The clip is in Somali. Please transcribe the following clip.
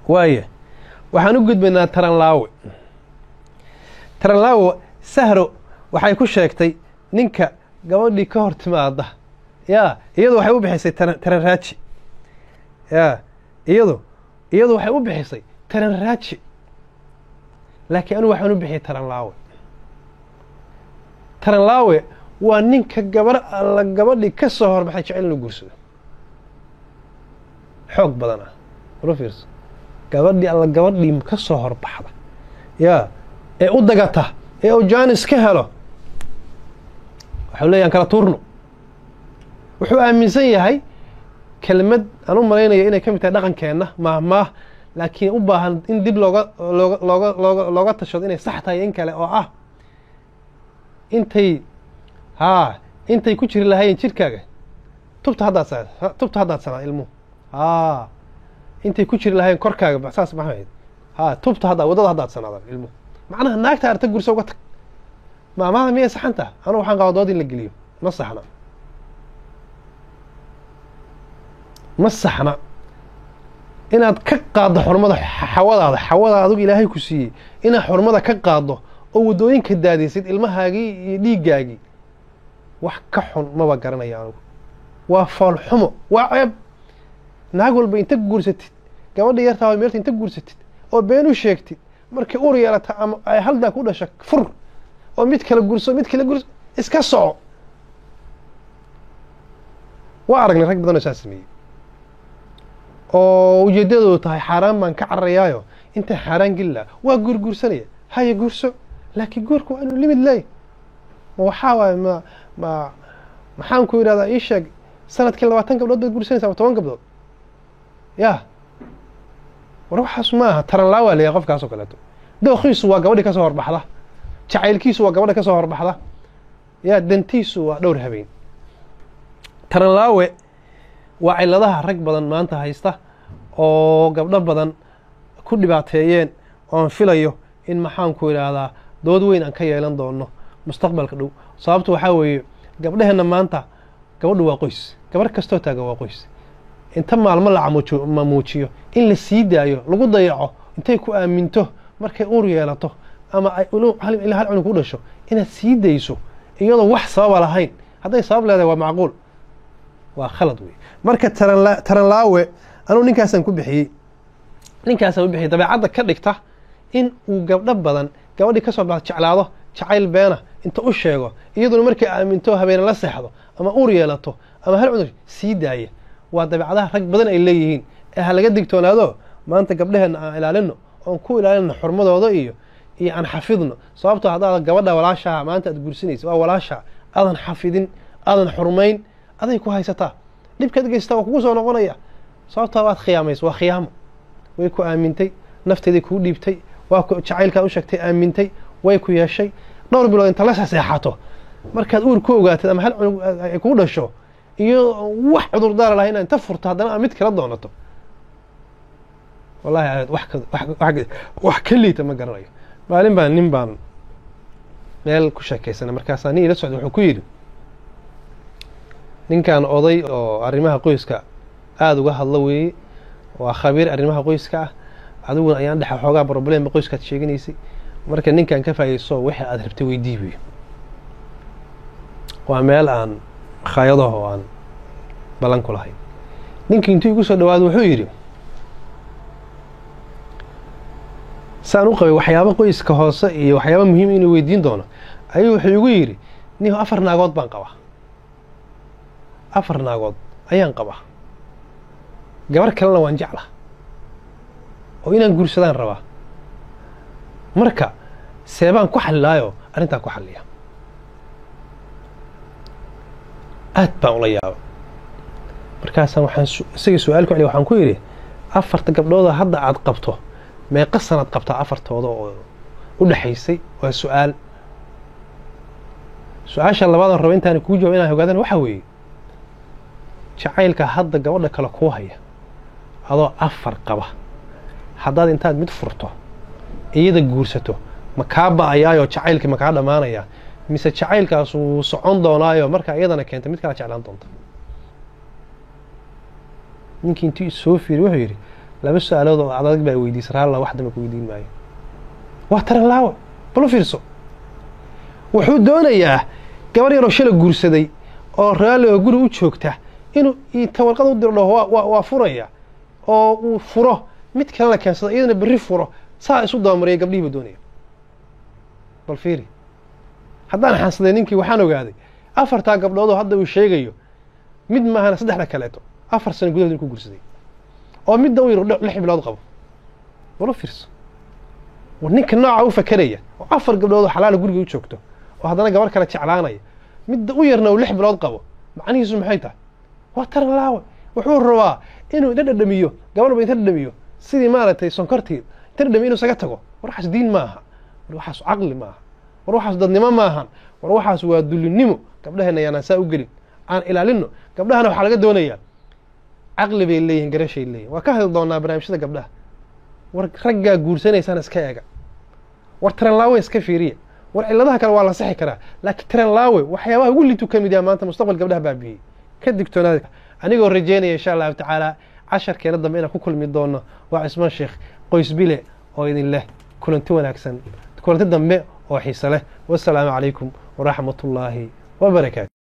Waaya, waxaan u gudbaynaa Taranlaawe. Taranlaawe Sahro waxay ku sheegtay ninka gabadhii ka hor timaada. Ya, iyadu waxay u bixisay Taranraaji. Ya, iyadu waxay u bixisay Taranraaji, laakiin anigu waxaan u bixiyay Taranlaawe. Taranlaawe waa ninka gabar alla gabadhii ka soo horbaxay jecel inuu guursado, xoog badan ah. Ula fiirso, gabadhii alla gabadhii ka soo horbaxda, ya, ee u dagata ee uu jaanis ka helo, waxau leeyahan kala tuurno. Wuxuu aaminsan yahay kelmad aan u malaynayo inay ka mid tahay dhaqankeenna, maahmaah, laakiin u baahan in dib looga tashado inay sax tahay in kale, oo ah intay haa intay ku jiri lahaayeen jirkaaga tubta haddaad sa tubta haddaad sanaa ilmuhu, haa, intay ku jiri lahaayeen korkaaga, saas maxayd, haa, tubta hadda waddada haddaad sanaadaan ilmuhu, macnaha naagta arta gurso uga tag. Maamahda miyay saxan taha? Anugu waxaan qabaa dood in la geliyo. Ma saxna, ma saxna inaad ka qaaddo xurmada xawadaada, xawada adigu Ilaahay ku siiyey, inaad xurmada ka qaaddo oo waddooyinka daadisid ilmahaagii iyo dhiiggaagii. Wax ka xun maba garanaya anugu. Waa foolxumo, waa ceeb. Naag walba inta guursatid, gabadha yartaa meelta inta guursatid oo been u sheegtid, markay ur yeelata ama ay haldaa ku dhasha, fur oo mid kala guurso, mid kala guurso, iska soco. Waa aragnay rag badan oo saas sameeyey oo ujeeddadoodu tahay xaaraan baan ka cararayaayo, intaan xaaraan geli laha waa guurguursanaya. Haya, guurso, laakiin guurka waa inuu limid leeyahy. Ma waxaa waaye, ma maxaan ku yidhahdaa, ii sheeg, sanadkii 20 gabdhood baad guursanaysa ama 10 gabdhood? Ya, war waxaas ma aha. Taranlaa waa leeyahay qofkaas oo kaleeto. Dookiisu waa gabadhii kasoo horbaxda, jacaylkiisu waa gabadha kasoo horbaxda, ya, dantiisu waa dhowr habeen. Taranlaawe waa ciladaha rag badan maanta haysta oo gabdho badan ku dhibaateeyeen, oon filayo in, maxaan ku idhaahdaa, dood weyn aan ka yeelan doono mustaqbalka dhow. Sababtu waxaa weeye, gabdhaheenna maanta gabadhu waa qoys, gabarh kastoo taagan waa qoys. Inta maalmo la mamuujiyo in la sii daayo, lagu dayaco, intay ku aaminto, markay uur yeelato ama ay ilaa hal cunug ku dhasho inaad sii dayso iyadoo wax sababa lahayn. Hadday sabab leedahay waa macquul, waa khalad wey. Marka Taranlaawe anuu ninkaasaan ku bixiyey, ninkaasaan u bixiyey dabeecadda ka dhigta in uu gabdho badan gabadhii ka soo baxda jeclaado, jacayl beena inta u sheego, iyaduna markay aaminto, habeene la seexdo ama uur yeelato ama hal cunug, sii daaya. Waa dabeecadaha rag badan ay leeyihiin ee ha laga digtoonaado. Maanta gabdhaheenna aan ilaalino, oon ku ilaalino xurmadooda iyo aan xafidno. Sababtoo haddaad gabadha walaashaha maanta aad guursanaysa, waa walaasha, aadan xafidin, aadan xurmayn, aday ku haysataa. Dhibkaad geystaa waa kugu soo noqonaya, sababtaa waad khiyaamaysa. Waa khiyaamo. Way ku aamintay, nafteedii kuu dhiibtay, waa ku jacaylkaad u sheegtay, aamintay, way ku yeeshay. Dhowr bilood inta la seexato, markaad uur ku ogaatid ama hal cunug ay kugu dhasho, iyo wax cudurdaara lahay inaad inta furto haddana aad mid kala doonato, wallahi wax ka liita ma garanayo. Maalin baan nin baan meel ku sheekaysanay, markaasaa nin ila socday wuxuu ku yidhi, ninkan oday oo arrimaha qoyska aada uga hadlo weeye, waa khabiir arrimaha qoyska ah, adiguna ayaan dhexa xoogaa problemba qoyskaad sheeganaysay, marka ninkan ka faaidayso, wixii aad rabtay weydii buy. Waa meel aan makhaayadaho aan ballan ku lahayn. Ninkii intuu igu soo dhawaado wuxuu yidhi, saan u qabay waxyaaba qoyska hoose iyo waxyaaba muhiim inuu weydiin doono, ayuu wuxuu igu yidhi, nihu 4 naagood baan qabaa, 4 naagood ayaan qabaa, gabar kalena waan jeclaa oo inaan guursadaan rabaa, marka seebaan ku xallilaayo arrintaan ku xalliya? Aad baan ula yaaba. Markaasaan waxaan isaga su-aal ku celiya, waxaan ku yidhi, 4ta gabdhooda hadda aad qabto meeqa sanaad qabtaa afartooda oo u dhexaysay? Waa su-aal. Su-aasha labaadan rabo intaan kuu jawaab inaan ogaadana waxaa weeye, jacaylka hadda gabadha kale kuu haya adoo 4 qaba, haddaad intaad mid furto iyada guursato, ma kaa ba-ayaayoo jacaylkii ma kaa dhammaanayaa, mise jacaylkaas wuu socon doonaayo markaa iyadana keenta mid kala jeclaan doonta? Ninkii intii soo fiiri wuxuu yidhi, Laba su-aalood oo adag baa weydiisay, raalla wax dambe ku weydiin maayo. Waa taranlaawe. Bal u fiirso, wuxuu doonayaa gabar yaroo shala guursaday oo raalli oo guri u joogta inuu inta warqad u diro dhaho waa furaya, oo uu furo, mid kalena keensado, iyadana berri furo, saa isu dabamariya gabdhihii buu doonaya. Bal fiiri, haddaan xansaday ninkii, waxaan ogaaday 4taa gabdhood oo hadda uu sheegayo mid maahana 3da kaleeto 4 sano gudahood in ku guursaday, oo midda u yar 6 bilood qabo. Bal u fiirso, war ninka nooca u fakeraya oo 4 gabdhood oo xalaala guriga u joogto oo haddana gabar kale jeclaanaya, midda u yarna uu 6 bilood qabo, macnihiisu maxay tahay? Waa taranlaawe. Wuxuu rabaa inuu inta dhadhamiyo gabarba, inta dhadhamiyo sidii maaragtay sonkortii inta dhadhamiyo inuu isaga tago. War waxaas diin maaha, war waxaas caqli maaha, war waxaas dadnimo maahan, war waxaas waa dulinimo. Gabdhaheena yaanaan saa u gelin, aan ilaalino gabdhahana. Waxaa laga doonayaa caqli bay leeyihin, garashay leeyihin. Waa ka hadli doonaa barnaamijyada gabdhaha. War raggaa guursanaysaan iska eega, war taranlaawe iska fiiriya. War cilladaha kale waa la sixi karaa, laakiin taranlaawe waxyaabaha ugu liitu ka mid yaha maanta mustaqbal gabdhaha baabiyey. Ka digtoonaada. Anigoo rajeynaya insha allahu tacaala casharkeena dambe inaan ku kulmi doono, waa Cismaan Sheekh Qoys Bile oo idin leh kulanti wanaagsan, kulanti dambe oo xiise leh. Wassalaamu calaykum waraxmatullaahi wabarakaatu.